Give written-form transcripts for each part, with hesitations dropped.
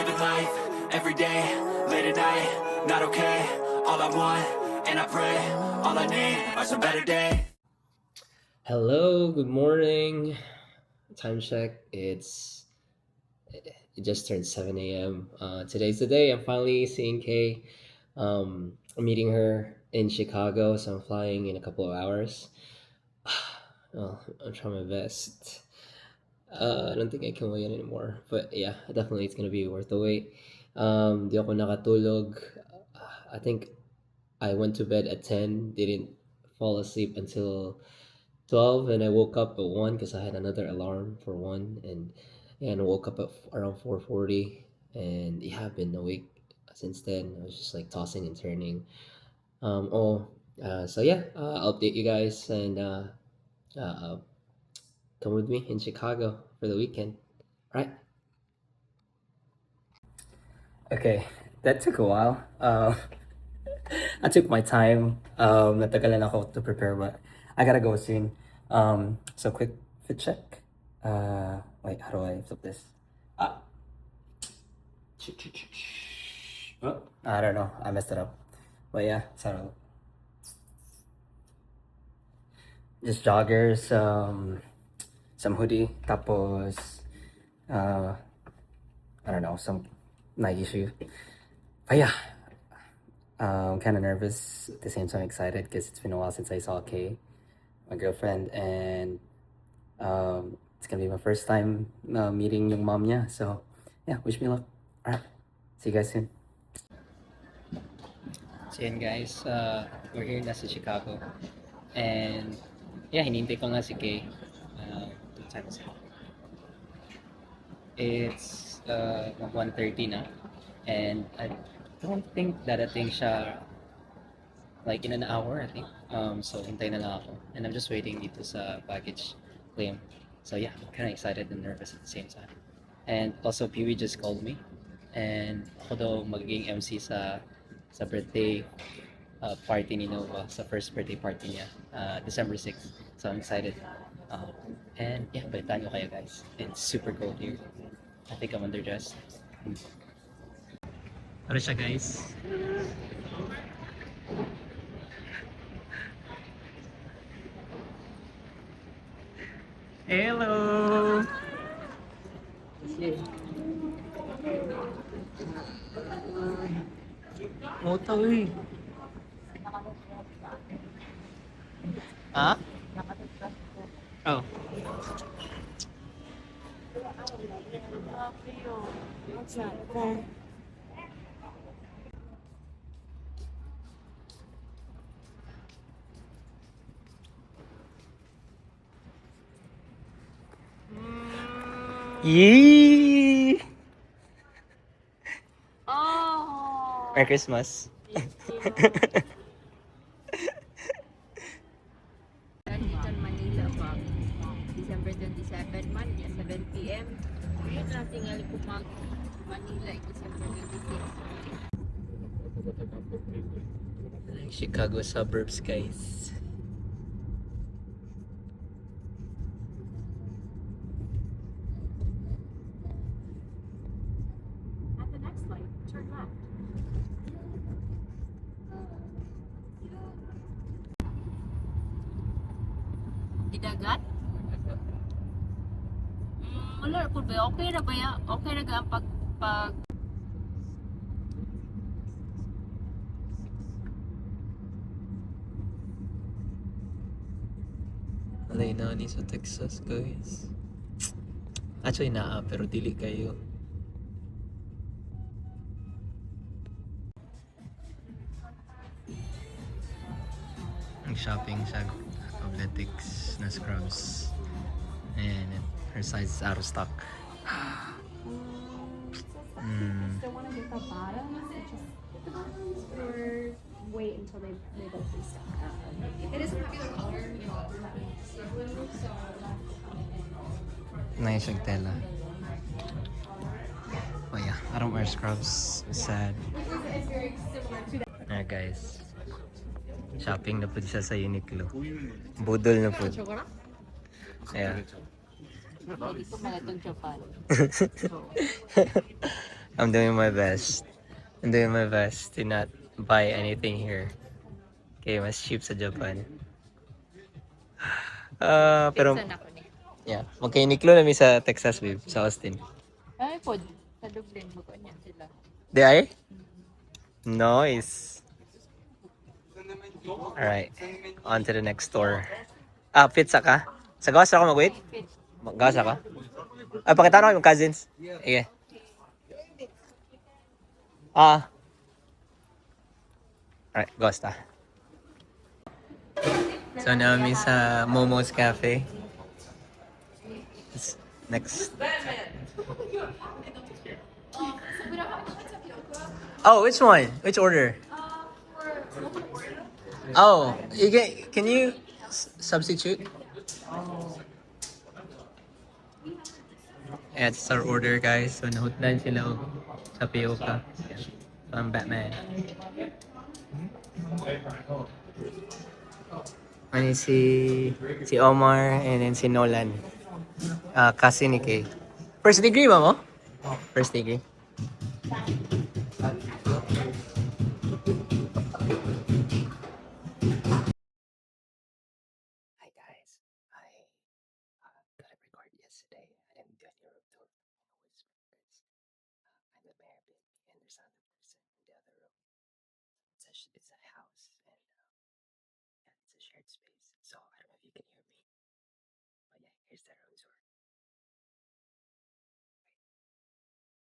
Living life every day, late at night, not okay. All I want, and I pray, all I need are some better days. Hello, good morning. Time check. It just turned 7 a.m. Today's the day. I'm finally seeing Kay. I'm meeting her in Chicago, so I'm flying in a couple of hours. Well, I'm trying my best. I don't think I can wait anymore. But yeah, definitely it's gonna be worth the wait. Di ako nakatulog. I think I went to bed at 10, didn't fall asleep until 12, and I woke up at 1 because I had another alarm for 1, and I woke up at around 4:40, and yeah, I've been awake since then. I was just like tossing and turning. So yeah, I'll update you guys, and come with me in Chicago for the weekend. All right. Okay, that took a while. I took my time. Natagalan ako to prepare, but I gotta go soon. So quick fit check. Wait, how do I flip this? Ah. Oh, I don't know. I messed it up. But yeah, so just joggers, some hoodie, tapos, I don't know, some Nike shoe. But yeah, I'm kind of nervous, at the same time excited, because it's been a while since I saw Kay, my girlfriend, and it's gonna be my first time meeting yung mom niya. So yeah, wish me luck. All right, see you guys soon. So yun guys, we're here na sa Chicago. And yeah, hinihintay ko nga si Kay. What time is it? It's 1:30 na. And I don't think darating siya like in an hour, I think. So hintay na lang ako. And I'm just waiting dito sa baggage claim. So yeah, I'm kind of excited and nervous at the same time. And also, Peewee just called me. And ako daw magiging MC sa birthday party ni Nova, sa first birthday party niya, December 6. So I'm excited. And yeah, balitaan ko kayo guys. It's super cold here. I think I'm underdressed. Ano siya, guys? Hello! Moto eh. Ha? Oh. What's that? Yee! Oh! Merry Christmas. Thank you. Dito in Manila pa. December 27 man, ya 7 p.m. Yun lang tingali ko mag Manila December 26. Chicago suburbs, guys. At the next light, turn left. Idagat? Wala po ba? Okay ra ba ya? Okay ra ga ang pag Alay na ni sa Texas, guys. Actually, naa, pero dili kayo. Nag-shopping sa Fabletics na scrubs. And her size is out of stock. Still want to get the bottoms? Just get the bottoms, or wait until they both restock? It is a popular color. Blue, so Nice yung tela. Oh yeah, I don't wear scrubs. It's sad. It's very similar to that. Alright guys. Shopping na po siya sa Uniqlo. Budol na po. Yeah. Hindi ko malatong Japan. I'm doing my best. I'm doing my best to not buy anything here. Okay, mas cheap sa Japan. Ah, pero Pizza na ko ni. Yeah, magka-Uniqlo na mi sa Texas, babe, sa Austin. Ay, pod. Sa Dublin, mag-unya sila. Di ay? Nice. Alright, on to the next store. Ah, pizza ka? Sa gawas ako mag-wait? Fit. Gawas ako? Ah, pakita na ko yung cousins. Sige. Ah. Alright, gawas ta. So naa mi sa Momo's Cafe. It's next. Oh, which one? Which order? Oh, can you substitute? It's our order, guys. So nahutdan sila og tapioca. Yeah. So I'm Batman. Ano si Omar and then si Nolan. Ah, kasi ni Kay. First degree ba mo? First degree. Hi guys, I couldn't record yesterday. I didn't do any room tour. I whisper because I'm at my Airbnb and there's another person in the other room. It's a house and yeah, it's a shared space. So I don't know if you can hear me, but yeah, here's the room tour. Wait.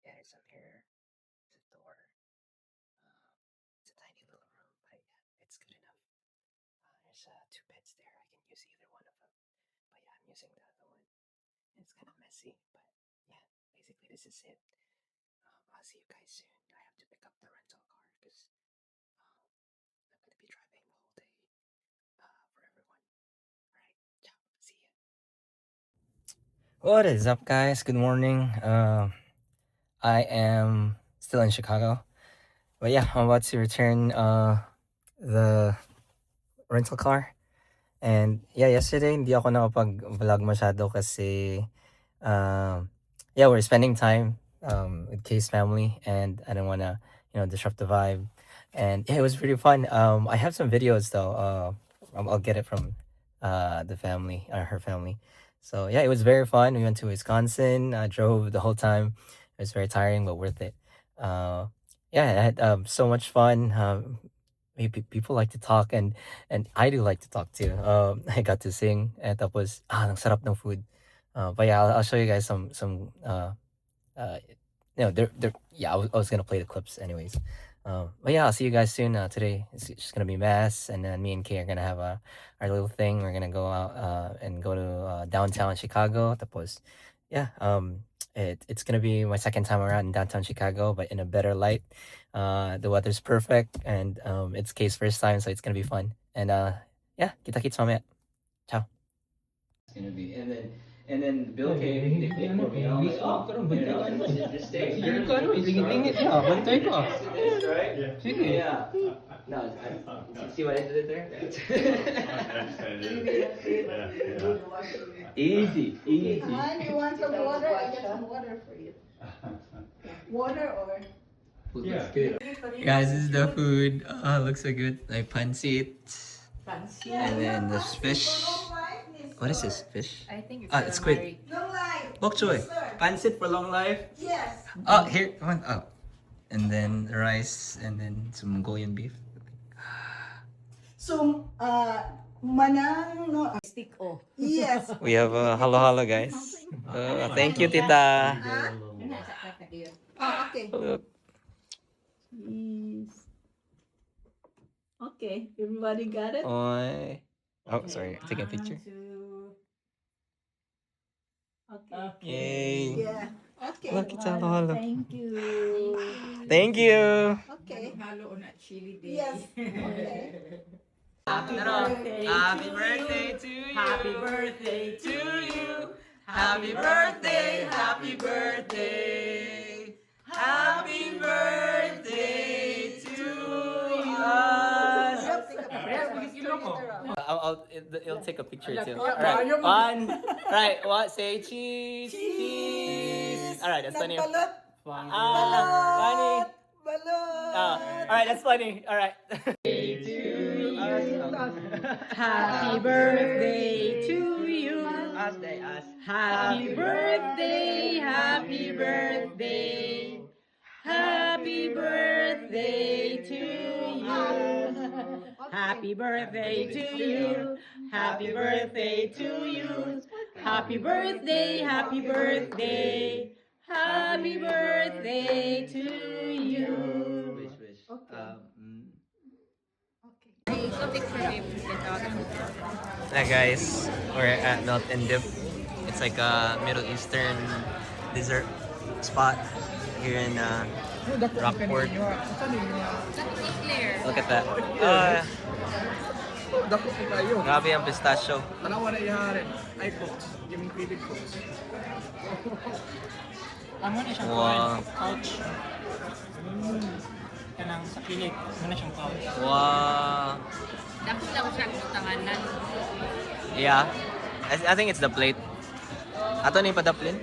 Yeah, there's a mirror. There's a door. It's a tiny little room, but yeah, it's good enough. There's two beds there. I can use either one of them. But yeah, I'm using the other one. It's kind of messy, but yeah, basically this is it. I'll see you guys soon. I have to pick up the rental car because I'm gonna be driving the whole day for everyone. Alright, ciao. See ya. What is up, guys? Good morning. I am still in Chicago. But yeah, I'm about to return the rental car. And yeah, yesterday hindi ako nakapag-vlog masyado kasi yeah, we're spending time with Kay's family and I don't wanna disrupt the vibe. And yeah, it was pretty fun. I have some videos though. I'll get it from the family, or her family. So yeah, it was very fun. We went to Wisconsin. I drove the whole time. It was very tiring, but worth it. Yeah, I had so much fun. Maybe people like to talk and I do like to talk too. I got to sing and tapos ang sarap ng food. But yeah, I'll show you guys some they're yeah, I was gonna play the clips anyways. But yeah, I'll see you guys soon. Today it's just gonna be mass, and then me and Kay are gonna have our little thing. We're gonna go out and go to downtown Chicago. Tapos, yeah, it's gonna be my second time around in downtown Chicago, but in a better light. The weather's perfect, and it's Kay's first time, so it's gonna be fun. And yeah, kita kits mamaya. Ciao. It's gonna be, and then Bill came. They paid for me. I was like, "Oh, just stay." Sige ka ano, lingit-lingit na, bantay ka. Right? Sige. Yeah. No, see what I did there? Easy, easy. Han, you want some water? I got some water for you. Water or? Food looks good. Guys, this is the food. Oh, it looks so good. Like pancit. And then this fish. What is this? Fish? I think it's Ah, it's squid. calamari. Long life. Bok choy. Sir. Pancit for long life. Yes. Oh, here, come on. Oh. And then rice and then some Mongolian beef. So, manang, no? Stick oh. Yes. We have halo halo, guys. Thank you, Tita. Oh, okay. Look. Yes. Okay, everybody got it? Oy. Oh, sorry. Taking a picture. One, two. Okay. Yay. Yeah. Okay. Look, it's halo halo. Thank you. Thank you. Okay. Halo na chili day. Yes. Okay. Happy birthday. Happy birthday to you. Happy birthday to you. Happy birthday, happy birthday. Happy birthday to us. It'll take a picture too. All right, one. All right, what? Say cheese. Cheese. All right, that's funny. Nagbalot. Funny. Ah, funny. Balot! Ah, all right, that's funny. All right. Happy birthday to you. Us day, us. Happy birthday, happy birthday. Happy birthday to you. Happy birthday to you. Happy birthday to you. Happy birthday, happy birthday. Happy birthday to you. Wish, wish. Okay. Ay, ikaw picture babe. Tawagan mo. Hi guys, we're at Melt and Dip. It's like a Middle Eastern dessert spot here in Rockport. Eclair. Look at that. Dako po kayo. Grabe ang pistachio. Tanawa na iharin. Ay, cooks. Yung favorite cooks. Amo na siyang Wow. pouch. Kanang sa kilid, amo na siyang pouch. Wow. Dako lang siya kung tanganan. Yeah. I think it's the plate. Ato na yung padaplin?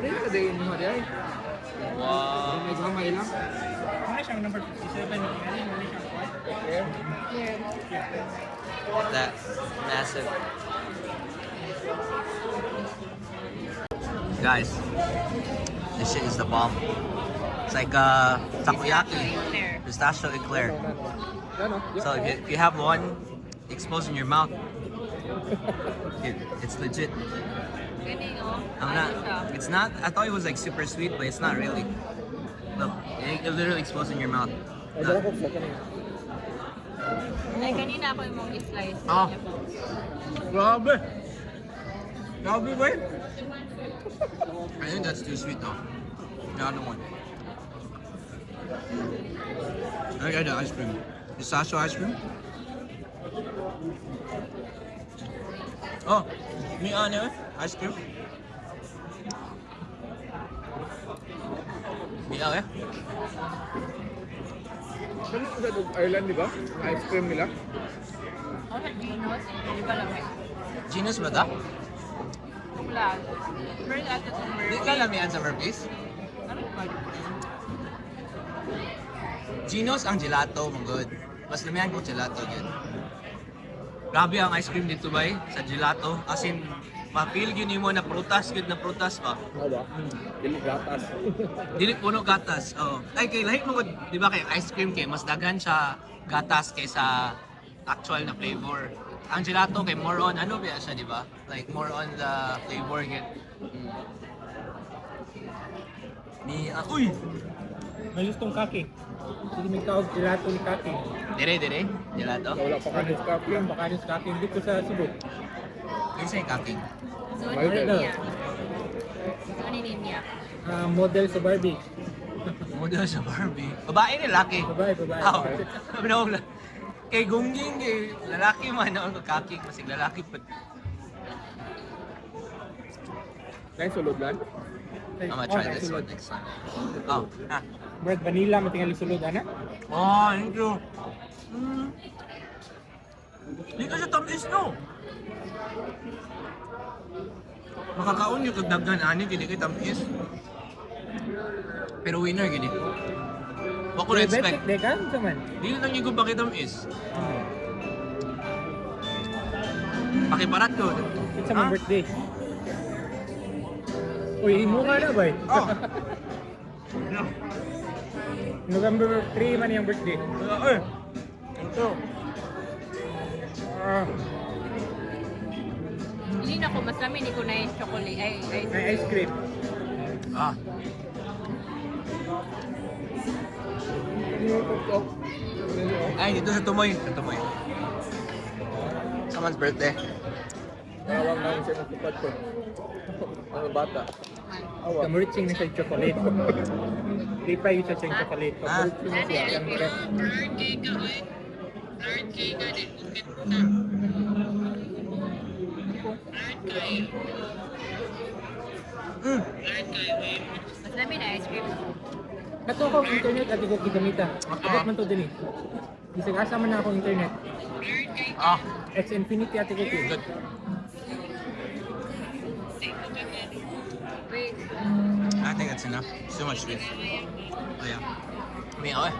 Ano yung kadayin mo ay? Wow. May gamay lang. Amo na siyang number 57. Ano na siyang pouch. Okay. Look at that. Massive. Guys, this shit is the bomb. It's like takoyaki. Eclair. Pistachio eclair. Ano? So if you have one exposed in your mouth, it's legit. Gani, no? I'm Ano siya? not. It's not. I thought it was like super sweet, but it's not really. Look, it literally explodes in your mouth. Ay, dala ko sa kanina. Ay, kanina ako yung mong i-slice. Ah. Grabe. Grabe, boy. I think that's too sweet though. The other one. I got the ice cream. Pistachio ice cream. Oh, me on it. Ice cream. Me eh? Ano sa Ireland, di ba? Ice cream nila. Ako sa Gino's, di ba lamig? Genus ba ta? Tungla. Pero ata sa Di ka lamian sa Murphy's? Ano ba? Gino's ang gelato, mong good. Mas lamian ko gelato yun. Grabe ang ice cream dito bay sa gelato. As in, ma-feel yun mo na prutas, good na prutas ba? Ano ba? Dili gatas. Dili puno gatas. Oo. Ay kay lahi mo gud, di ba kay ice cream kay mas daghan siya gatas kaysa actual na flavor. Ang gelato kay more on ano ba siya, di ba? Like more on the flavor gid. Ni ah, uy, May gustong kaki. Sige may kaog gelato ni kaki. dire dire gelato. Wala pa ka sa coffee. Yung baka sa kaki dito sa Cebu. Kinsa yung kaking? Zone Ay, niya. Zone niya. Ah, model sa Barbie. Model sa Barbie. Babae ni laki. Babae, babae. Aw. Sabi na ako, kay Gungging, kay lalaki man ako kaking, masig lalaki pa. Dahil sulod lang. I'm gonna try this one next time. Oh, ah. Bread vanilla matingali sulod ana. Oh, thank you. Di ka siya tamis, no? Makakaon yung kagdaghan ani, kini kay tamis. Pero winner, gini. Wa ko na-expect. Diabetic de kan man. Di na lang yung bakit tamis. Pakiparat ko. It's my birthday. Uy, imo ka na bay. Oh. November 3 man yung birthday. Eh. Ito. Ah, Hindi na ko, mas lami ni ko na yung chocolate. Ay, ay. may ice cream. Ah. Ay, dito sa Tumoy. Sa Tumoy. Someone's birthday. Nawang namin siya ng tupad ko. Mga bata. Awa. Kamuriching na siya yung chocolate. Di pa yun siya siyang chocolate. Ah. Kamuriching na siya siyang chocolate. Mas lami na ice cream. Kato akong internet at ko gigamita. Abot man to dinhi. Bisag asa man na akong internet. Ah, X Infinity ate ko. Good. Wait. I think that's enough. Too much sweet. Oh yeah. Me, oh.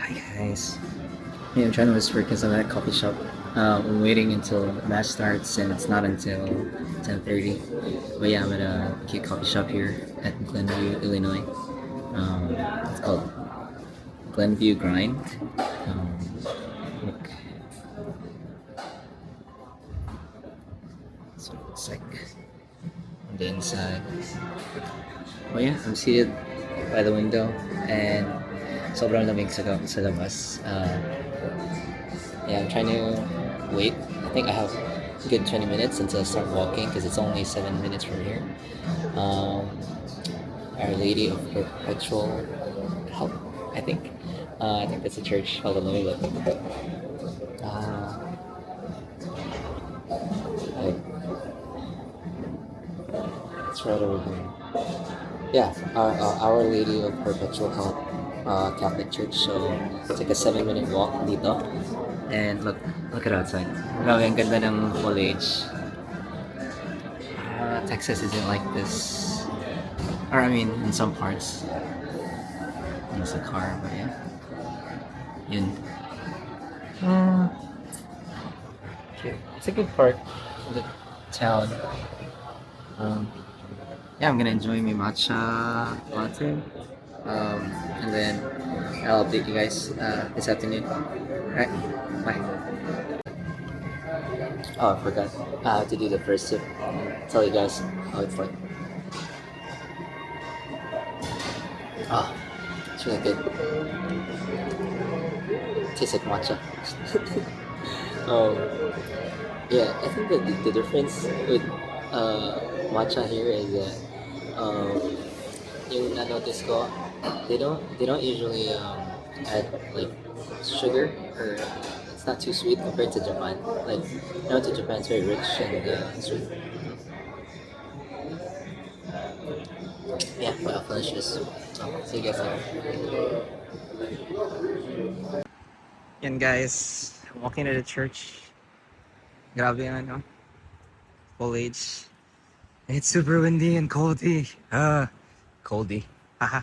Hi guys. Yeah, I'm trying to whisper because I'm at a coffee shop. I'm waiting until the match starts, and it's not until 10:30. But yeah, I'm at a cute coffee shop here at Glenview, Illinois. It's called Glenview Grind. Look. That's what it looks like on the inside. But yeah, I'm seated by the window and sobrang lamig sa labas. Yeah, I'm trying to wait. I think I have a good 20 minutes until I start walking because it's only 7 minutes from here. Our Lady of Perpetual Help, I think. I think that's a church. Hold on, let me look. It's right over here. Yeah, Our Lady of Perpetual Help Catholic Church. So it's like a 7-minute walk dito. And look, look at outside. Grabe, ang ganda ng foliage. Texas isn't like this. Or I mean, in some parts. There's a car, but yeah. Yun. Cute. It's a good part of the town. Yeah, I'm gonna enjoy my matcha latte. And then I'll update you guys this afternoon. All right, bye. Oh, I forgot. I have to do the first sip. Tell you guys how it's like. Ah, it's really good. Tastes like matcha. Yeah, I think that the difference with matcha here is that yung na-notice ko, they don't usually add like sugar, or it's not too sweet compared to Japan. Like to Japan, it's very rich and sweet. Yeah, but I'll finish this. So, see you guys later. Yan guys, walking to the church. Grabe ang ano, foliage. It's super windy and coldy. Coldy. Haha.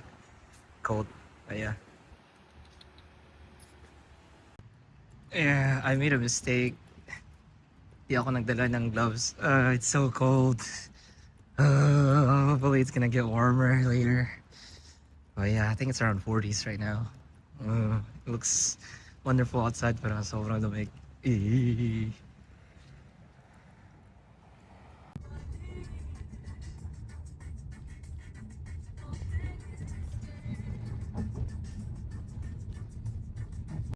Cold. But yeah. Yeah, I made a mistake. Di ako nagdala ng gloves. It's so cold. Hopefully it's gonna get warmer later. But yeah, I think it's around 40s right now. It looks wonderful outside, pero sobrang lamig. Eh.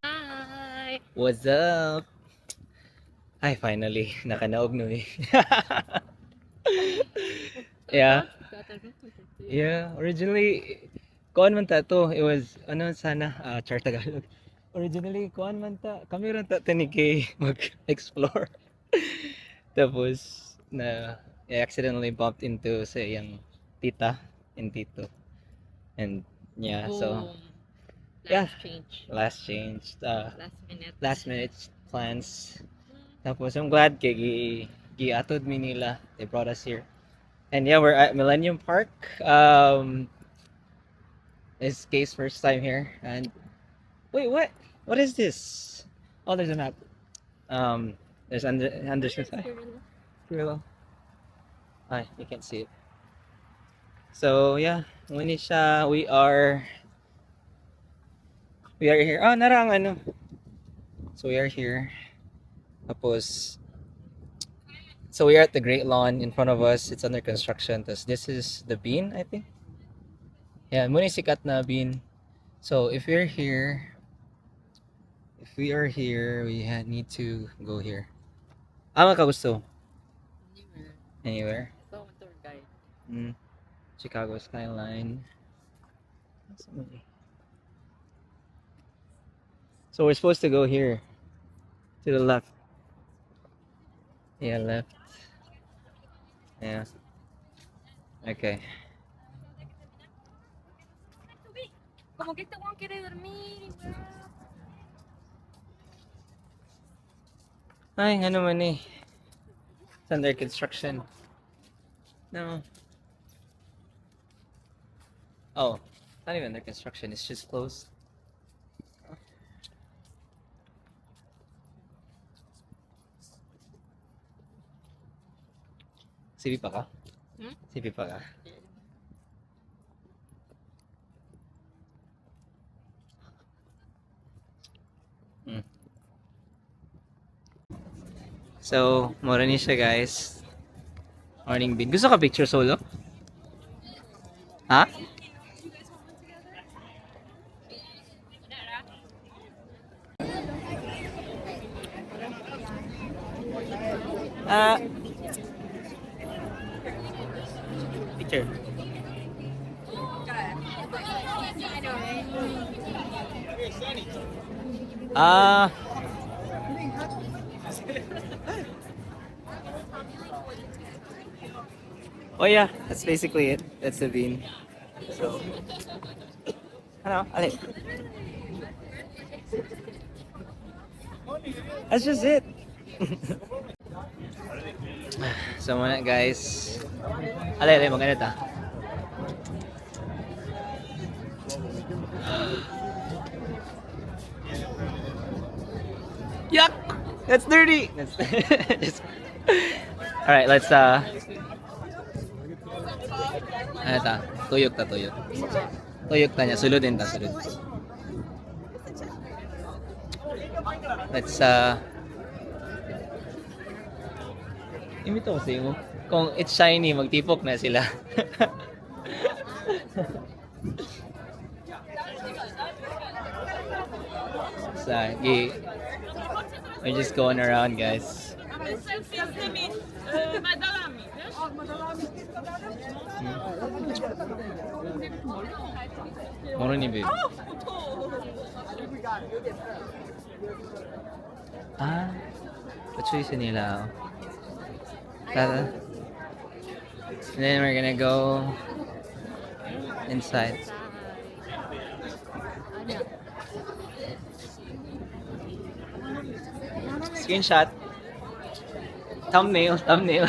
Hi! What's up? Ay, finally, nakanaog na eh. Yeah. Yeah, originally, kuan man ta to, it was, ano sana, char Tagalog. Originally, kuan man ta, kami ran ta ni Kay mag-explore. Tapos, na, I accidentally bumped into sa iyang tita and tito. And, yeah, so, Boom. Yeah. Last change. Last change, Last minute. Last minute plans. Tapos, I'm glad kay giatod mi nila. They brought us here. And yeah, we're at Millennium Park. It's Kay's first time here. And wait, what? What is this? Oh, there's a map. There's Anderson's eye. Gorilla. Ay, you can't see it. So yeah, muni siya, we are here. Oh, naa ra ang ano. So we are here. Tapos, so we are at the Great Lawn in front of us. It's under construction. Tas this is the Bean, I think. Yeah, muni sikat na Bean. So if we are here, we need to go here. Ah, makagusto. Anywhere. Anywhere. Ikaw ang tour guide. Chicago skyline. Asa man eh? So we're supposed to go here to the left. Yeah, left. Yeah. Okay. Como que este weón quiere dormir y weón. Ay, ano man eh. It's under construction. No. Oh, it's not even under construction. It's just closed. Sibi pa ka? Hmm? Sibi pa ka? So, mura ni siya, guys. Morning bean. Gusto ka picture solo? Ha? Ah. Picture. Ah. Oh yeah, that's basically it. That's the bean. So, ano, ali. That's just it. So muna, guys. Ali, ali, maganda ta. Yuck! That's dirty! That's just. Alright, let's ano ta? Tuyok ta, tuyok. Tuyok ta niya. Sulod din ta, sulod. Let's Imito ko sa imo. Kung it's shiny, magtipok na sila. Sa, gi, we're just going around, guys. Moro ni, babe. Ah, pachuisin nila. Oh. Tara. And then we're gonna go inside. Screenshot. Thumbnail, thumbnail.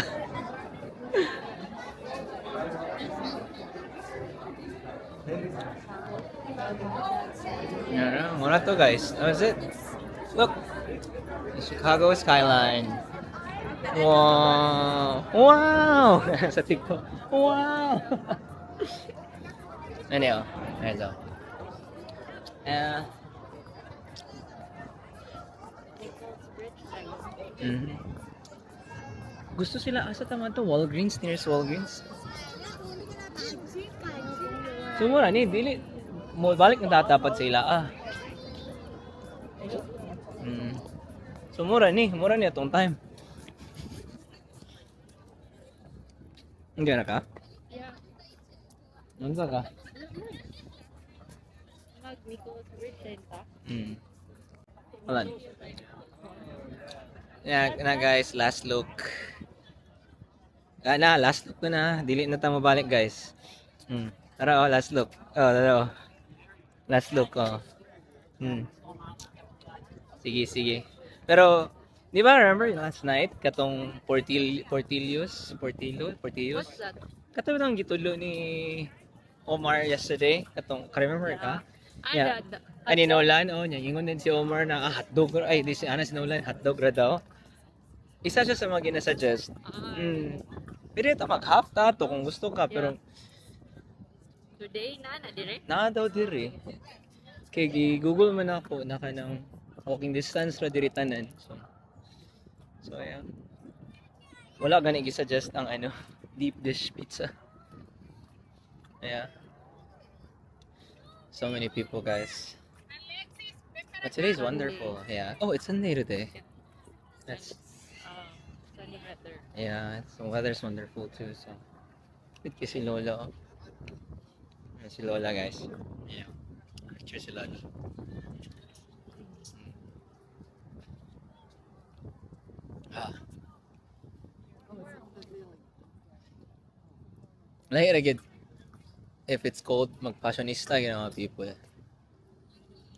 Yeah, mura to, guys. That was it. Look, the Chicago skyline. Wow! Wow! Sa TikTok. Wow! Ano yun? Ano to? Gusto sila asa tama to? Walgreens, nearest Walgreens. So mura ni dili mo balik na tatapat sila ah. So mura ni atong time. Hindi na ka? Yeah. Unsa ka? Mag Nicholas Bridge ta. Hold on. Yeah, na guys, last look. Ah, na, last look na. Dili na ta mabalik, guys. Tara oh, last look. Oh, tara oh. Last look oh. Sige, sige. Pero di ba remember last night katong Portillos, Portillo, Portillos? What's that? Katong nang gitulo ni Omar yesterday, katong ka remember ka? Ah, Yeah. Ani Nolan, oh, niya ingon din si Omar na ah, hotdog ay di si ana si Nolan hotdog ra daw. Isa siya sa mga ginasuggest. Ah, Pero ito mag half ta to kung gusto ka pero today na na dire. naa daw diri. Kay gi-Google man ako na kanang walking distance ra diri tanan. So yeah. Wala gani gi-suggest ang ano deep dish pizza. Yeah. So many people, guys. But today's wonderful. Yeah. Oh, it's Sunday today. That's Sunny weather. Yeah, it's, the weather's wonderful too. So, with si Lola. Oh. Ayan si Lola, guys. Yeah. Picture si Lola. Lahi ra gyud if it's cold, mag-fashionista gyud ang mga people.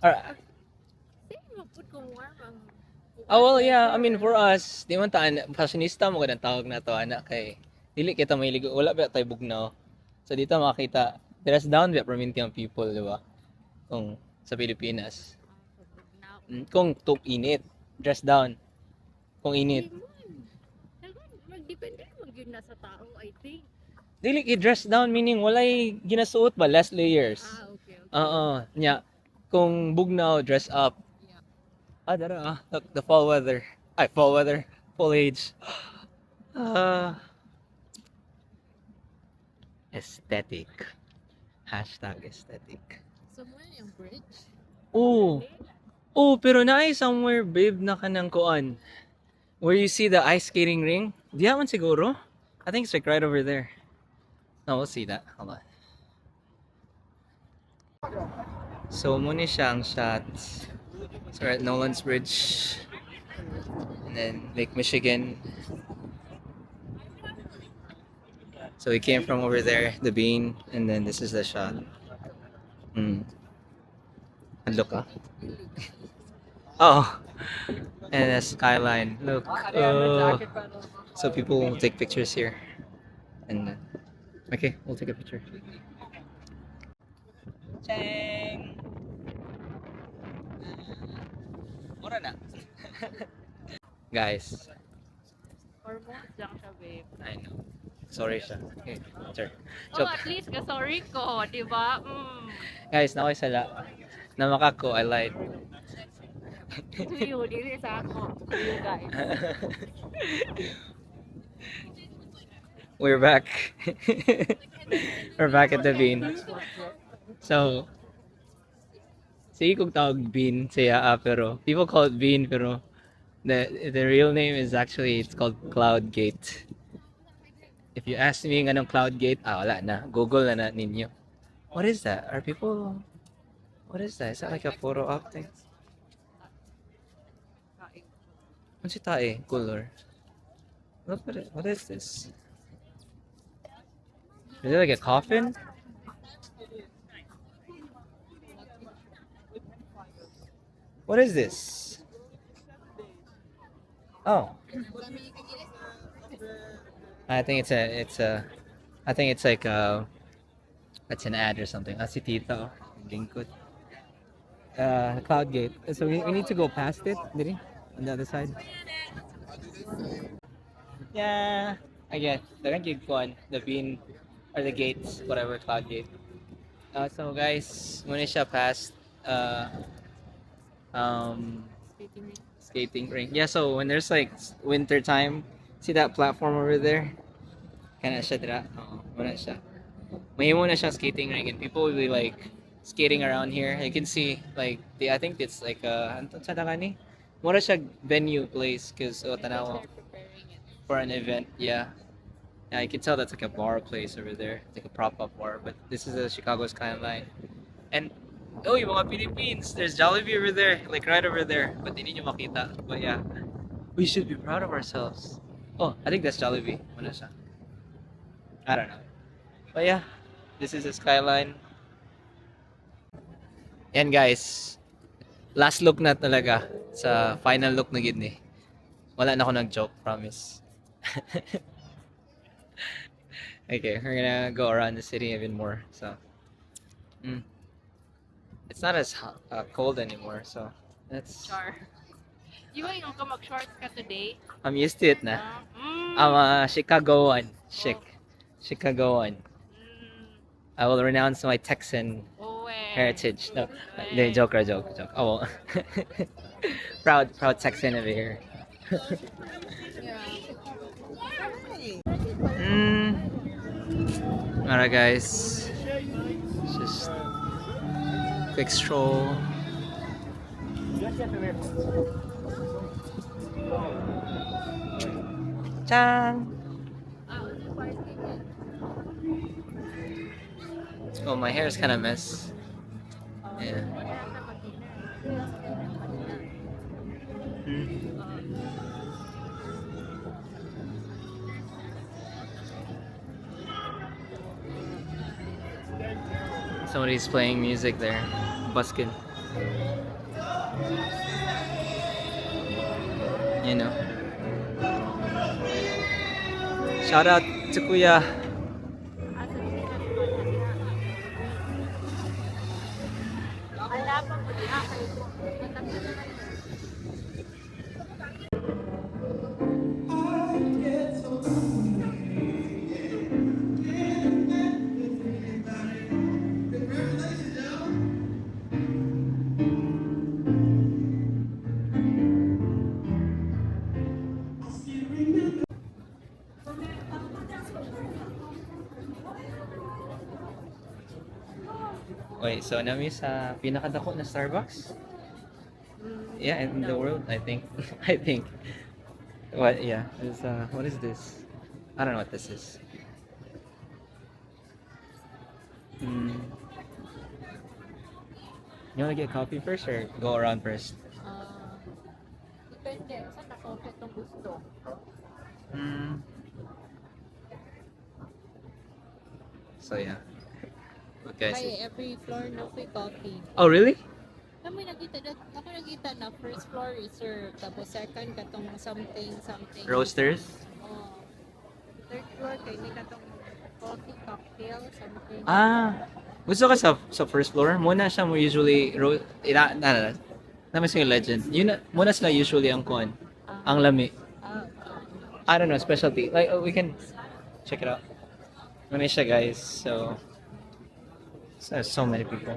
Or, Same man pud kung warm ang ah, well, yeah. I mean, for us, di man ta, fashionista mo ang tawag na to, anak, kay dili kita mahilig, wala ba tayo bugnaw. So, dito makita, dress down ba, perminti ang people, di ba? Kung sa Pilipinas. Now, Kung tuk init, dress down. Kung init. di man. Dagan, magdepende man gyud na sa tao, I think. Dili i-dress down meaning walay ginasuot ba, less layers. Ah, okay. Oo, nya. Kung bugnaw, dress up. Yeah. Ah, dara ah. Look, the fall weather. Ay, fall weather. Foliage. Ah. Aesthetic. #aesthetic. Somewhere yung bridge. Oh. Oh, pero naay somewhere, babe, na kanang kuan. Where you see the ice skating ring? Diya man siguro. I think it's like right over there. No, we'll see that. Hold on. So, muna siya ang shots. So, we're at Nolan's Bridge. And then Lake Michigan. So, we came from over there, the bean, and then this is the shot. Look, ah. Oh, and the skyline. Look. Oh. So people will take pictures here. And then, okay, we'll take a picture. Chang! Mura na. Guys, Or most lang siya, babe. I know. Sorry siya. Okay, sure. Oh, Joke. at least ka sorry ko, di ba? Guys, nakoy sala. Namakako, I lied. To you, dili sa ako. To you guys. We're back. We're back at the bean. So, sige kung tawag bean siya, ah, pero people call it bean, pero the real name is actually, it's called Cloud Gate. If you ask me anong Cloud Gate, ah, wala na. Google na ninyo. What is that? Are people... What is that? Is that like a photo op thing? Ano si tae? Color. Look at it. What is this? Is it like a coffin? What is this? Oh. I think it's a I think it's like a it's an ad or something. Ah, si Tito. Lingkod. Cloud Gate. So we need to go past it, did he? On the other side. Yeah. Again, the gig one, the bean or the gates, whatever, Cloud Gate. So guys, muna siya past Skating rink. Skating rink. Yeah, so when there's like winter time, see that platform over there? Kana siya dira. Oo, muna siya. Mahimo na siyang skating rink and people will be like skating around here. You can see like the I think it's like a ano sa ni? Mura siya venue place cause oh, tanawa They're preparing it. For an event. Yeah. Yeah, you can tell that's like a bar place over there. It's like a prop up bar, but this is the Chicago skyline. And oh, yung mga Philippines, there's Jollibee over there, like right over there. But hindi nyo makita. But yeah, we should be proud of ourselves. Oh, I think that's Jollibee. Wala siya. I don't know. But yeah, this is the skyline. Yan guys, last look na talaga sa final look na gid ni. Wala na ako nag-joke, promise. Okay, we're gonna go around the city even more. So, It's not as cold anymore. So that's Char. Di ba yung ka mag-shorts ka today? I'm used to it na. Ah, I'm a Chicagoan. Chic. Chicagoan. I will renounce my Texan Oh, eh. heritage. No, the joke, joke, joke. Oh, well. Proud, proud Texan over here. Alright, guys. Just quick stroll. Chan. Oh, my hair is kind of mess. Yeah. Somebody's playing music there. Buskin. You know. Shout out to Kuya. Wala pa po diha kay matatlo na lang. Wait, so nami sa pinakadako na Starbucks? Yeah, in the world, I think. I think. What? Yeah. Is what is this? I don't know what this is. You wanna get coffee first or go around first? Ah, depende. Saan na coffee itong gusto? So yeah. Okay. Kay every floor na may coffee. Oh really? Kami nakita na, ako nakita na first floor reserve, tapos second katong something something. Roasters? Oh. Third floor kay ni katong coffee cocktail something. Ah, gusto ka sa first floor? Muna siya mo usually ro ina na na. Naman yung legend. Yun na, muna sila usually ang kon. Ang lami. Ah, I don't know, specialty. Like oh, we can check it out. Muna siya guys. So many people.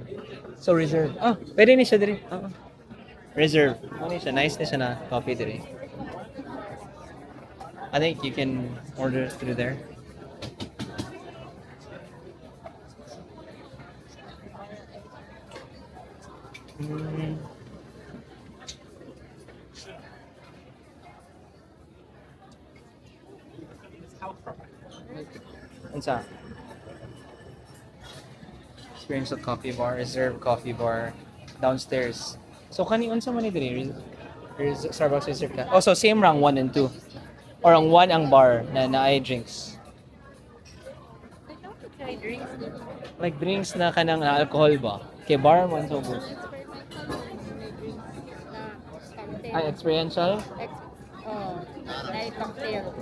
So reserve. Oh, pwede ni siya diri. Oo. Reserve. Muna siya nice ni siya na coffee diri. I think you can order through there. Unsa? Experience a coffee bar, reserve coffee bar downstairs. So kani unsa man ni diri? Starbucks reserve ka. Oh, so same rang 1 and 2. Or ang 1 ang bar na naay drinks. I know to try drinks din. Like drinks na kanang na alcohol ba? Kay bar man so good. Experimental may drinks na cocktail. Ay, experiential. Ex oh, na cocktail.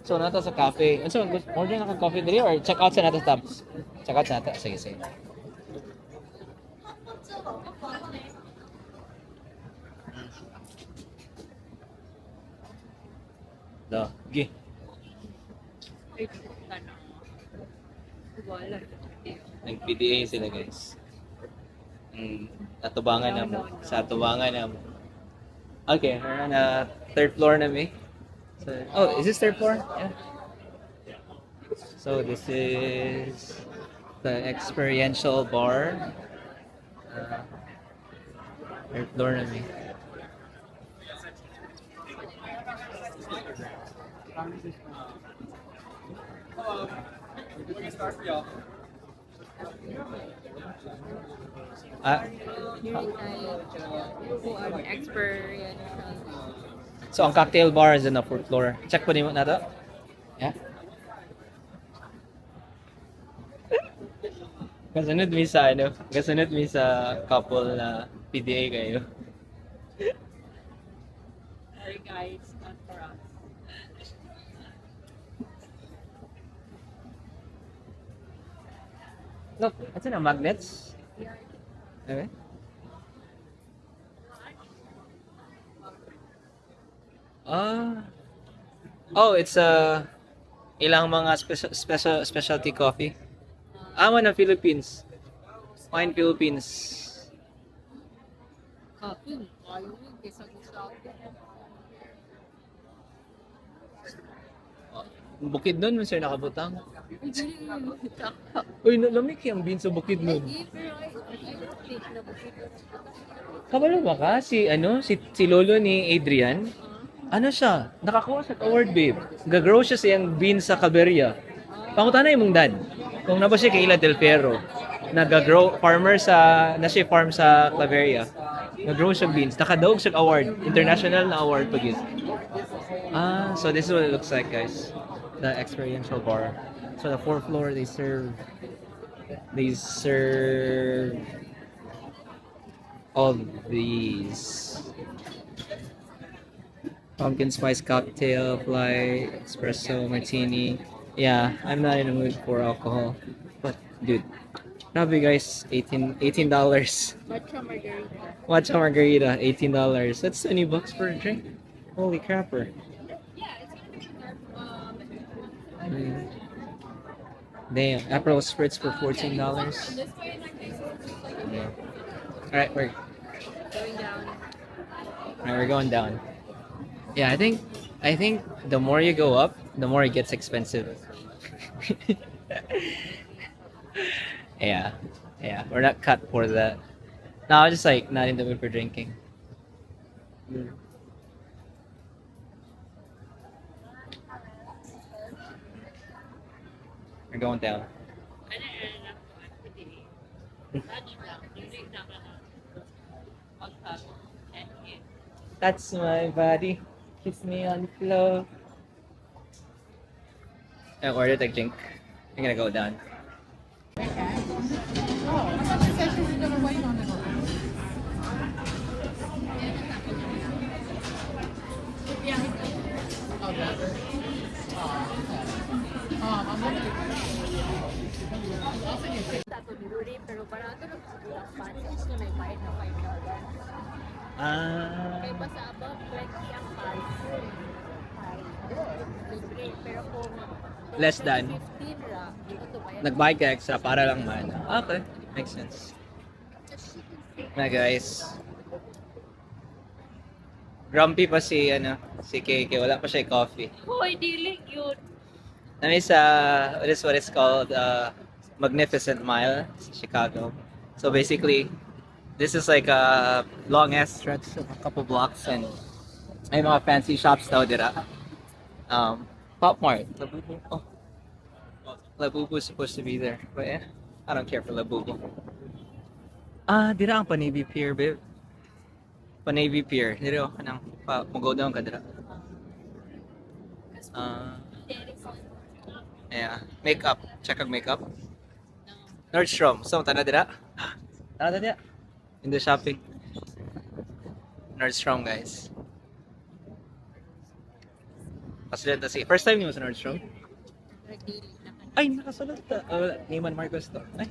So nata sa cafe. Unsa man order na kag coffee diri or check out sa nato tabs? Check out sa nato. Sige, sige. Da, gi. Ay, ano. Wala. Nag-PDA sila guys. Atubangan na mo. Sa atubangan na mo. Okay, we're on a third floor na mi. So, oh, is this third floor? Yeah. So this is the experiential bar. Third floor na mi. Ah, During night, kuan experiential. So ang cocktail bar is in the fourth floor. Check po nimo na to. Yeah. Kasunod mi sa ano, kasunod mi sa couple na PDA kayo. Sorry guys, not for us. Look, asa na magnets? Okay. Ah. Oh, it's a ilang mga specialty coffee. Ah, man ang Philippines. Wine Philippines. Coffee, ayaw yun, kaysa gusto ako. Bukid nun, sir, nakabutang. Ay, dili, Uy, lamig ang beans sa bukid nun. Lagi, pero I don't think na bukid nun. Kabalo ba ka? Si, ano, si lolo ni Adrian? Ano siya? Nakakuha siya og award, babe. Gagrow siya siyang beans sa Caberia. Pangutana imong dad. Kung naba siya kay Ila Del Ferro, nagagrow farmer sa na siya farm sa Claveria. Nag-grow siya beans. Nakadaog siya award, international na award pag yun. Ah, so this is what it looks like, guys. The experiential bar. So the fourth floor they serve They serve all these. Pumpkin spice cocktail, fly, espresso, martini. Yeah, I'm not in the mood for alcohol. But dude, grabe guys, $18. Matcha margarita. Matcha margarita, $18. That's $20 for a drink. Holy crapper. Yeah, it's gonna be dark. Damn, Aperol spritz for $14. This way in that case, it's just like Yeah. All right, we're Going down. all right, we're going down. Yeah, I think the more you go up, the more it gets expensive. Yeah, we're not cut for that. No, I'm just like not in the mood for drinking. We're going down. Ano na lang ako Lunch lang. Dili na ka na. Pagpag. That's my body. Kiss me on the floor. I ordered a drink. I'm gonna go down. Oh, I thought she said she was gonna wait on it. Oh, that. Oh, okay. I'm looking. I'll send you a picture. Tato diri pero barato lang siguro ang pants. Gusto na bayad na $5. Ah. Kay basta above 20 ang pants. Libre. Pero kung Less than. 15 ra, ito bayad. Nagbayad ka extra para lang man. Okay. Makes sense. Na guys. Grumpy pa si ano, si KK. Wala pa siya coffee. Hoy, dili yun. Nami sa what is what it's called, Magnificent Mile sa Chicago. So basically, this is like a long ass stretch of a couple blocks and may mga fancy shops daw dira. Pop Mart, Labubu. Oh. Labubu is supposed to be there, but yeah, I don't care for Labubu. Ah, dira ang pa-Navy Pier, babe. Pa-Navy Pier. Dira oh, kanang pa mo-go down ka dira. Ah. Yeah. Makeup. Check ang makeup. Nordstrom. So, tana dira. Tana dira. In the shopping. Nordstrom, guys. Kasulod na si. First time niyo sa Nordstrom? Dili na ka. Ay, nakasulod ta. Oh, wala. Neiman Marcos to. Ay.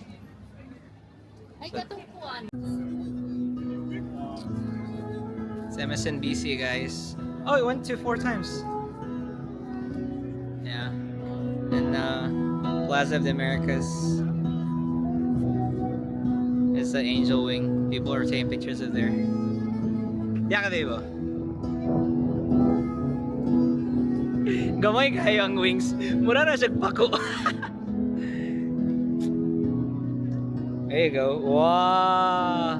Ay, katungkuan. It's MSNBC, guys. Oh, it went to four times. Yeah. And Plaza of the Americas is the angel wing. People are taking pictures of there. Yeah, ka, babe. Gamay kayo ang wings. Mura na siya pako. There you go. Wow.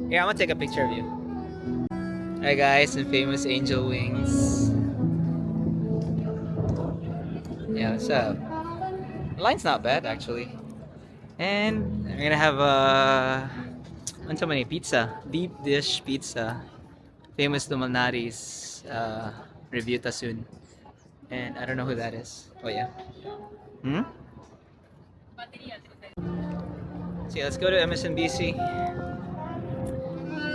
Yeah, I'm gonna take a picture of you. Alright guys, the famous angel wings. Yeah, what's up? The line's not bad actually. And we're gonna have a uh, so many pizza. Deep dish pizza. Famous Luminari's review ta soon. And I don't know who that is. Oh yeah. Hmm? See, let's go to MSNBC.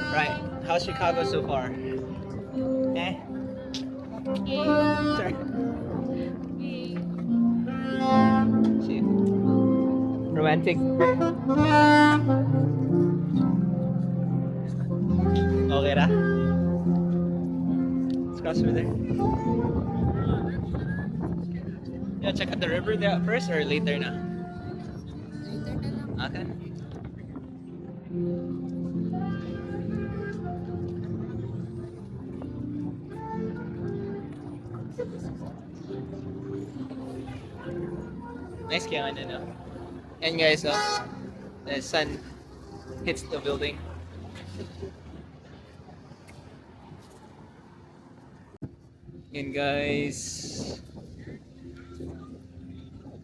Right. How's Chicago so far? Eh? Sorry. See. Romantic. Okay ra? Let's cross over there. Yeah, check out the river there first or later na? Later na lang. Okay. Nice kaya ano, no? And guys, oh, the sun hits the building. And guys,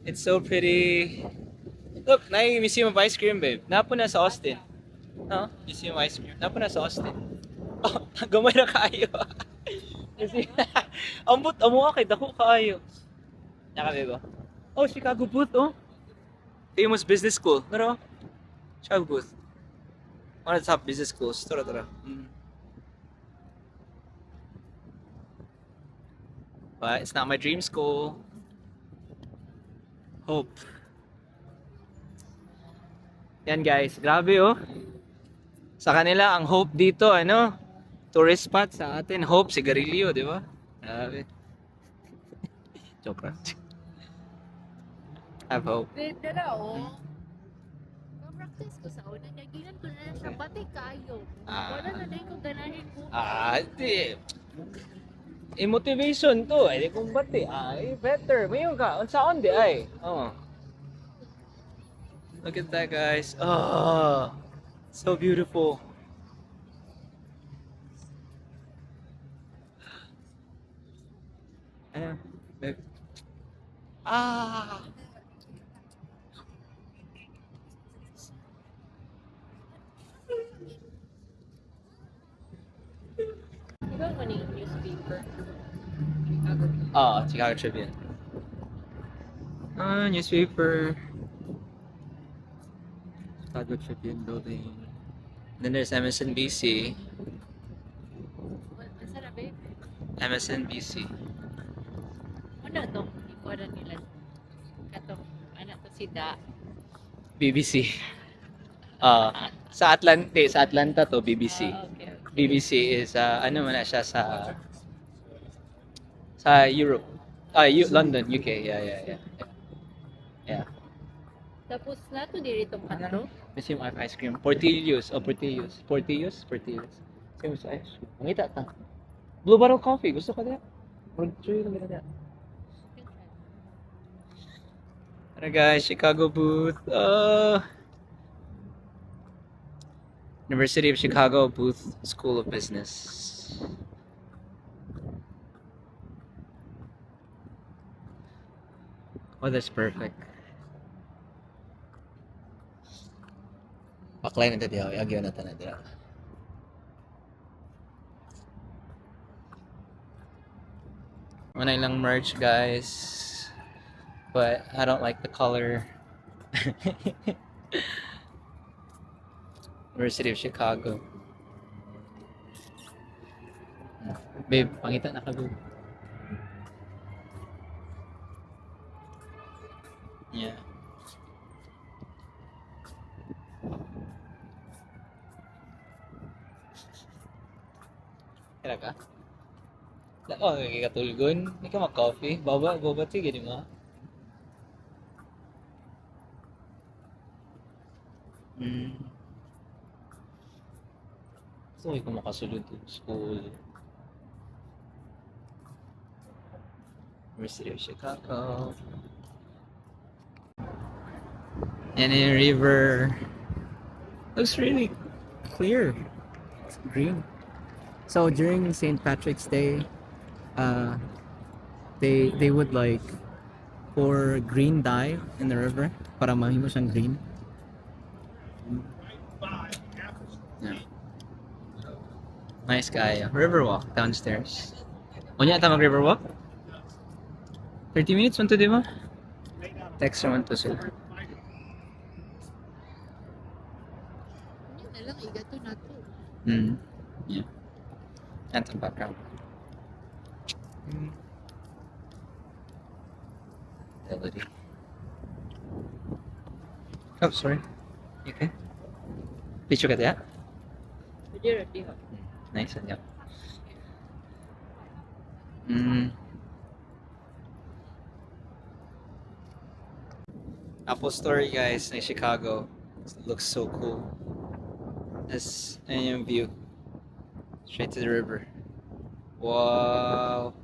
it's so pretty. Look, na yung Museum of Ice Cream, babe. Naa pud na sa Austin. No? Museum of Ice Cream. Naa pud na sa Austin. Oh, gamay na kaayo. Kasi, ambot, amo kay dako kaayo. Naka, babe, oh. Oh, Chicago booth, oh. Famous business school. Tara. Chicago Booth. One of the top business schools. Tara, tara. But it's not my dream school. Hope. Yan guys, grabe oh. Sa kanila ang hope dito ano, tourist spot sa atin, hope sigarilyo, di ba? Grabe. Joke lang. Have hope. Babe, dala oh. Ka-practice ko sa una, nagilan ko na siya, pati kayo. Ah. Wala na din ko ganahin ko. Ah, di. Eh, motivation to. Eh, di kung bati. Ay, better. Mayon ka. Unsaon di ay. Oh. Look at that, guys. Oh, so beautiful. Ano? Babe? Ah! Di ba mo yung newspaper? Chicago. Oh, Chicago Tribune. Ah, newspaper. Chicago Tribune building. Then there's MSNBC. Masa na, babe? MSNBC. Una tong ikuha na nila. Katong, anak to si Da. BBC. Ah, sa Atlanta, sa Atlanta to BBC. Ah, okay, okay. BBC is ano man na siya sa Europe. Ah, London, UK. Yeah. Yeah. Tapos na to diri tong katro. Museum of Ice Cream. Portillo's. Oh, Portillo's. Portillo's? Portillo's. Same sa ice cream. Mangita ta. Blue Bottle Coffee. Gusto ko na. Mag-try lang kita. Tara guys, Chicago Booth. University of Chicago Booth School of Business. Oh, that's perfect. Paklay na dito, agyo na tanan dito. Wala ilang merch, guys. But I don't like the color. University of Chicago. Babe, pangita na ka, babe. Yeah. Kira ka? Oh, katulgon. Hindi ka mag-coffee. Baba, boba tea, gini mo. Gusto ko makasulod sa school. University of Chicago. And a river. Looks really clear. It's green. So during St. Patrick's Day, they would like pour green dye in the river para mahimo siyang green. Yeah. Nice guy. River walk downstairs. Unya ta mag river walk? 30 minutes man to, di ba? Text naman to sila. Yun na lang, igato na to. Yeah. And some background. Ability. Oh, sorry. You okay? Picture ka diya? Pwede rin, di ba? Nice one, yeah. Apple Store, guys, in Chicago. It looks so cool. This and view. Straight to the river. Wow.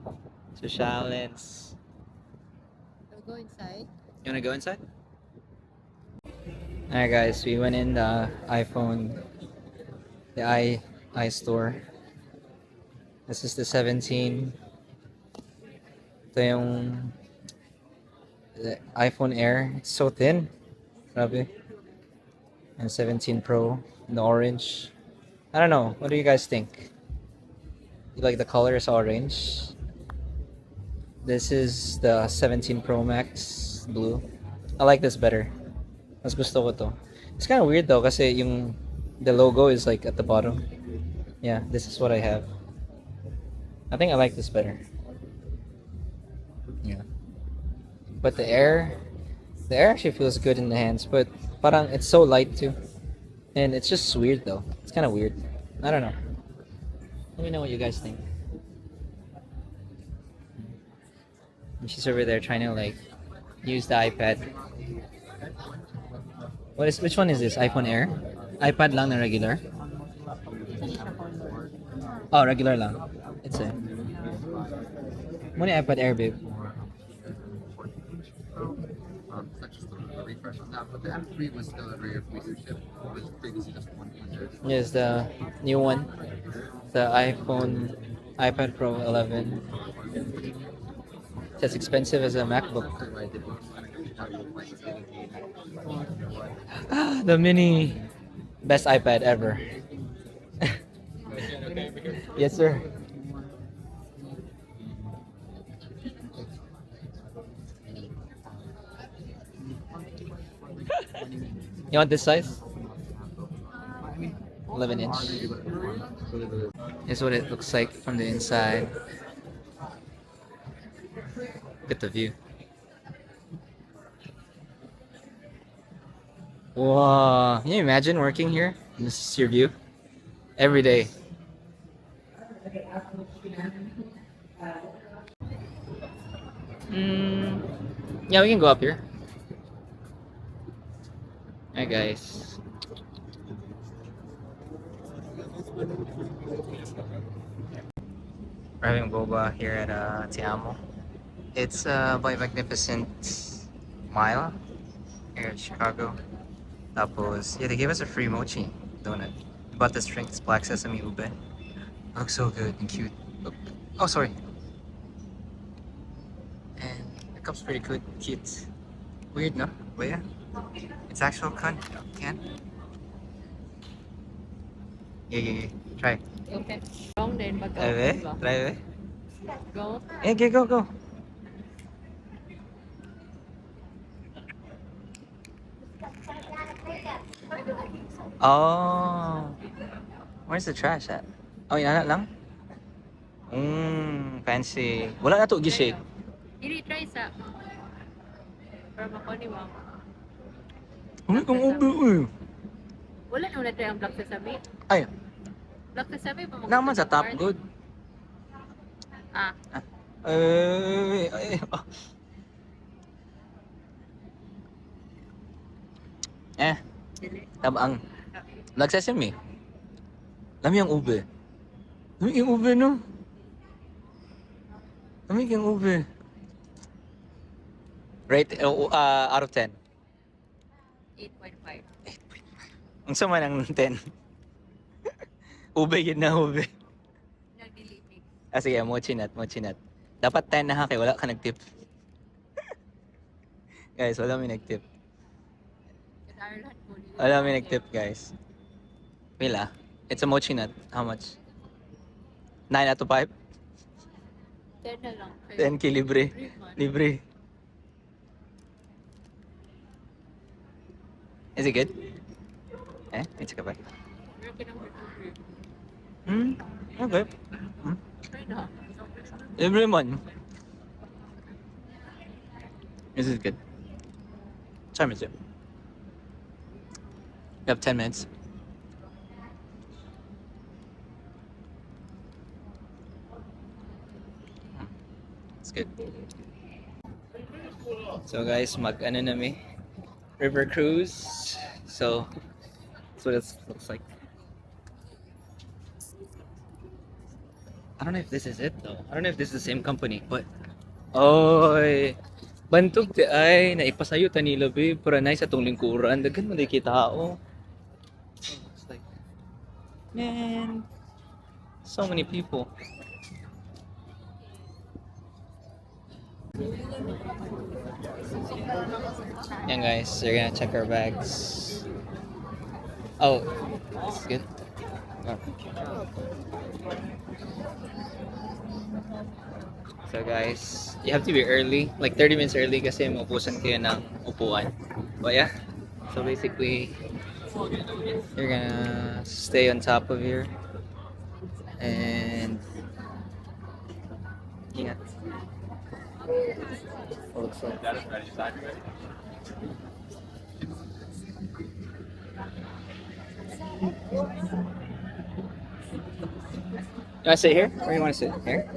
So challenge. So go inside. You wanna go inside? Alright guys, we went in the iPhone, the i iStore. This is the 17. Ito yung the iPhone Air. It's so thin. Grabe. And 17 Pro in the orange. I don't know. What do you guys think? You like the color is orange. This is the 17 Pro Max blue. I like this better. Mas gusto ko to. It's kind of weird though kasi yung the logo is like at the bottom. Yeah, this is what I have. I think I like this better. Yeah. But the Air actually feels good in the hands, but parang it's so light too. And it's just weird though. It's kind of weird. I don't know. Let me know what you guys think. And she's over there trying to like use the iPad. What is which one is this? iPhone Air? iPad lang na regular? Oh, regular lang. It's a Mao ni iPad Air, babe. That's just a refresh on that. But the M3 was still every year leadership. It was previously just 100. Yes, the new one. The iPhone iPad Pro 11. It's as expensive as a MacBook. Ah, the mini best iPad ever. Yes, sir. You want this size? 11 inch. Here's what it looks like from the inside. Look at the view. Wow. Can you imagine working here? And this is your view? Every day. Yeah, we can go up here. Hi, guys. We're having boba here at Tiamo. It's by Magnificent Mile here in Chicago. Tapos, yeah, they gave us a free mochi donut. We bought this drink, it's black sesame ube. It looks so good and cute. Oh, oh, sorry. And the cup's pretty good, cute. Weird, no? But yeah, it's actual can. Yeah. Try. Okay. Wrong din pag Try, be. Try, be. Go. Yeah, okay, go, go. Oh. Where's the trash at? Oh, yan lang? Fancy. Wala na to gi-shake. Dili try sa para mako ni ma'am. Ay, kung ube eh. Wala na try ang black sesame. Ay, Black sesame pa naman sa top good. Ah, Ay, ay, oh. Eh, dili. tabang. Black sesame. Lami ang ube. Lami yung ube, no? Lami yung ube. Rate out of 10. 8.5. Unsa man ang 10? Ube yun na ube. Nagdili mix. Ah, sige, mochi nut, mochi nut. Dapat 10 na ha, kay wala ka nag-tip. Guys, wala may nag-tip. Sa Ireland po. Dili. Wala may nag-tip, guys. Pila? It's a mochi nut. How much? 9 out of 5? 10 na lang. 10 k libre. Libre man. Libre. Is it good? Eh? It's okay ba? Meron ka ng libre. Okay. Try na. Libre man. This is good. What time is it? We have 10 minutes. It's good. So guys, mag ano na mi? River cruise. So that's what it looks like. I don't know if this is it though. I don't know if this is the same company, but oy, bantog di ay naipasayo ta nila babe para nice atong lingkuran. Daghan man di kita tao. It's like, man, so many people. Yan guys, we're gonna check our bags. Oh, this is good. Oh. So guys, you have to be early, like 30 minutes early kasi maubusan kayo ng upuan. But yeah, So basically, you're gonna stay on top of here and yeah. It looks like. You wanna sit here? Where you wanna sit? Here?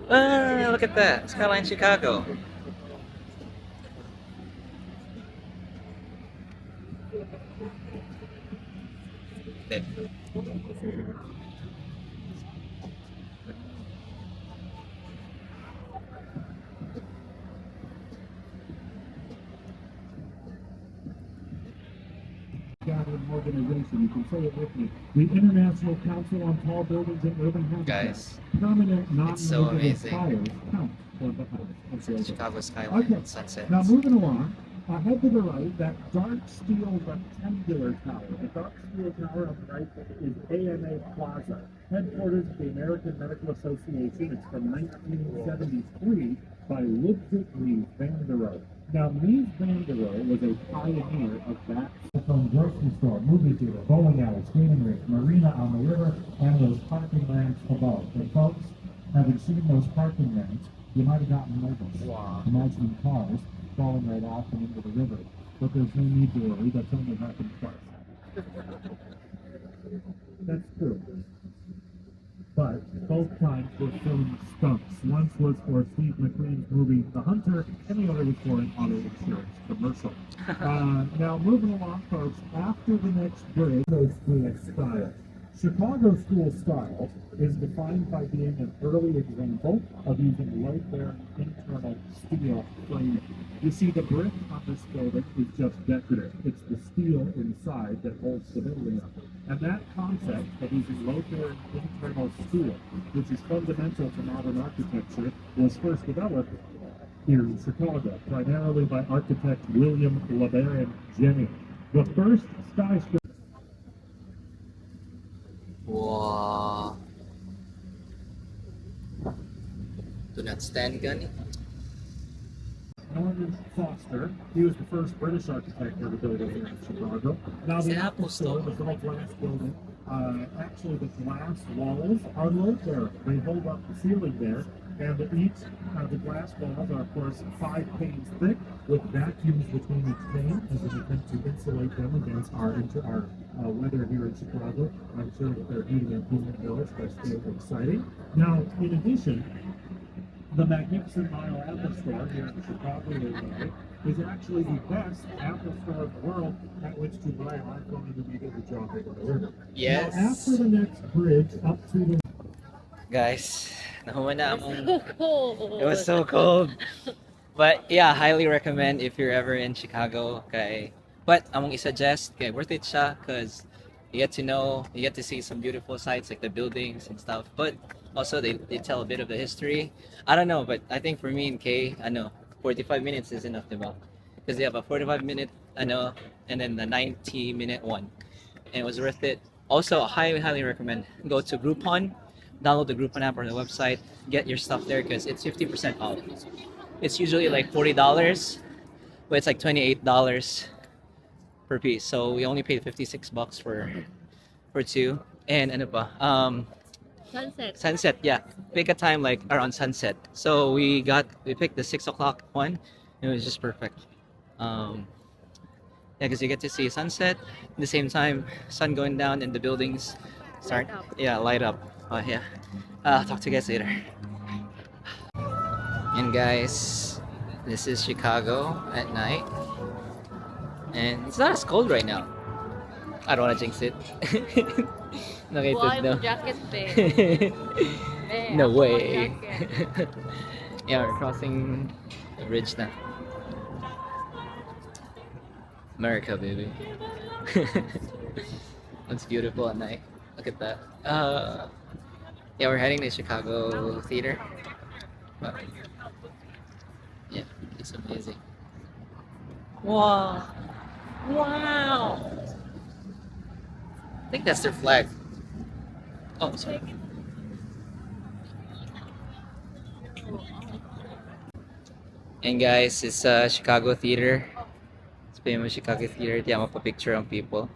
Ah, look at that. Skyline Chicago. Dead. Gathering organization. You can say it with me. The International Council on Tall Buildings and Urban Habitat. Guys, Prominent it's so non-negative amazing. fires count toward the height of buildings. Chicago skyline Okay. and sunset. Now moving along, ahead to the right, that dark steel rectangular tower. The dark steel tower on the right is AMA Plaza, headquarters of the American Medical Association. It's from 1973 by Ludwig Mies van der Rohe. Now, Mies van der Rohe was a pioneer of that phone grocery store, movie theater, bowling alley, skating rink, marina on the river, and those parking ramps above. But folks, having seen those parking ramps, you might have gotten nervous. Wow. Imagining cars falling right off and into the river. But there's no need to worry, that's only happened twice. That's true. But both times were film stunts. Once was for Steve McQueen's movie The Hunter, and the other was for an auto insurance commercial. Now, moving along, folks, after the next bridge, those school style. Chicago school style is defined by being an early example of using load-bearing internal steel framing. You see, the brick on this building is just decorative. It's the steel inside that holds the building up. And that concept of using load-bearing internal steel, which is fundamental to modern architecture, was first developed here in Chicago, primarily by architect William LeBaron Jenney. The first skyscraper Wow. Do not stand, gani. Norman Foster. He was the first British architect ever built here in Chicago. Now the Sa Apple Apple Store, Store. the all glass building, actually the glass walls are load bearing. They hold up the ceiling there, and each the glass walls are of course 5 panes thick with vacuums between each pane as an attempt to insulate them against our weather here in Chicago. I'm sure that their heating and cooling bills are still exciting. Now, in addition, the Magnificent Mile Apple Store here in Chicago, Illinois, is actually the best Apple store in the world at which to buy an iPhone and immediately drop it delivered. Yes. Now, after the next bridge up to the Guys, nahuman na among So cold. It was so cold. But yeah, highly recommend if you're ever in Chicago. Kay, but among i-suggest, kay worth it siya because you get to know, you get to see some beautiful sights like the buildings and stuff. But also they tell a bit of the history. I don't know, but I think for me and Kay, I know 45 minutes is enough, diba? Because they have a 45 minute, I know, and then the 90-minute one. And it was worth it. Also, highly, highly recommend go to Groupon, download the Groupon app or the website, get your stuff there because it's 50% off. It's usually like $40, but it's like $28 per piece. So we only paid $56 for two. And ano pa? Sunset. Sunset, yeah. Pick a time like around sunset. So we picked the 6 o'clock one. It was just perfect. Yeah, because you get to see sunset at the same time, sun going down and the buildings start, Light up. yeah, light up. Yeah. Talk to you guys later. And guys, this is Chicago at night. And it's not as cold right now. I don't want to jinx it. Nakita Why no. mo jacket, be? Eh, No ako way. mag-jacket. Yeah, we're crossing the bridge now. America, baby. Looks beautiful at night. Look at that. Yeah, we're heading to Chicago Theater. But, yeah, it's amazing. Wow. Wow. I think that's their flag. Oh, sorry. And guys, it's a Chicago Theater. It's famous Chicago Theater. Diya mapa-picture ang people.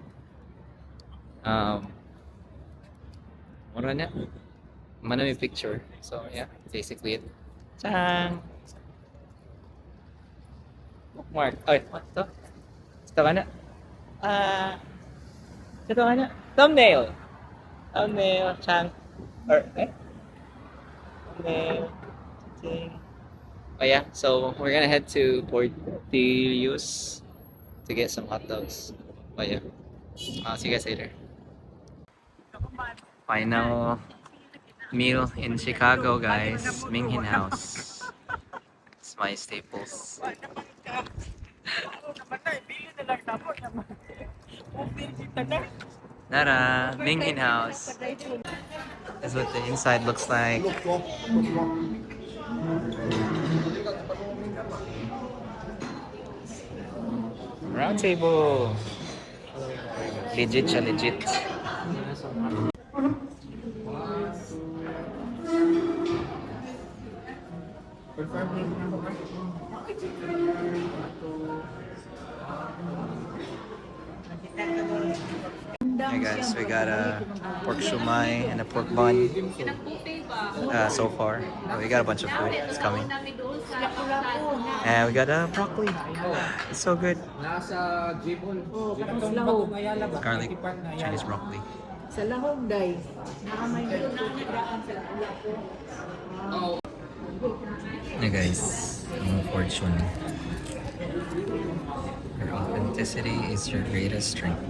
Mura na. Mana may picture. So yeah, basically it. Chang! Bookmark. Ay, what to? Ito ka na. Ah, ito ka na. Thumbnail! Thumbnail, Chang. Or, eh? Thumbnail. Ching. Oh yeah, so we're gonna head to Portillo's to get some hot dogs. But yeah, I'll see you guys later. Final meal in Chicago, guys. MingHin House. It's my staples. Nara, MingHin House. That's what the inside looks like. Round table. Legit siya, legit. Hey guys, we got a pork shumai and a pork bun so far. We got a bunch of food. It's coming. And we got a broccoli. It's so good. Nasa Jibon. Oh, katong lahog. Ayala ba? Garlic Park na Ayala. Chinese broccoli. Sa lahog, day. Hey guys, ang fortune. Your authenticity is your greatest strength.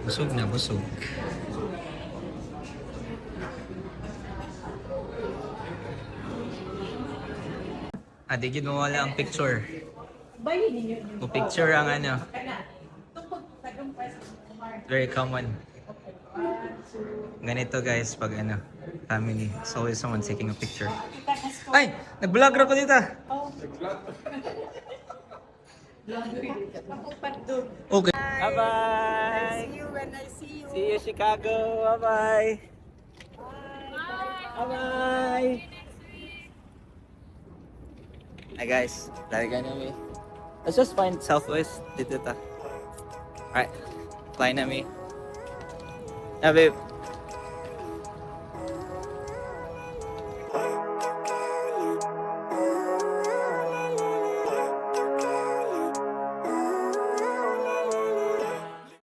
Busog na busog. Ah, di gid mawala ang picture. O picture ang ano. Very common. Ganito guys, pag ano, family. It's always someone taking a picture. Ay! Nag-vlog ko dito! Okay. Bye-bye! See you when I see you. See you, Chicago! Bye-bye! Bye-bye! Hi guys, dari ka na. Let's just find Southwest dito ta. Alright, fly na mi. Na babe.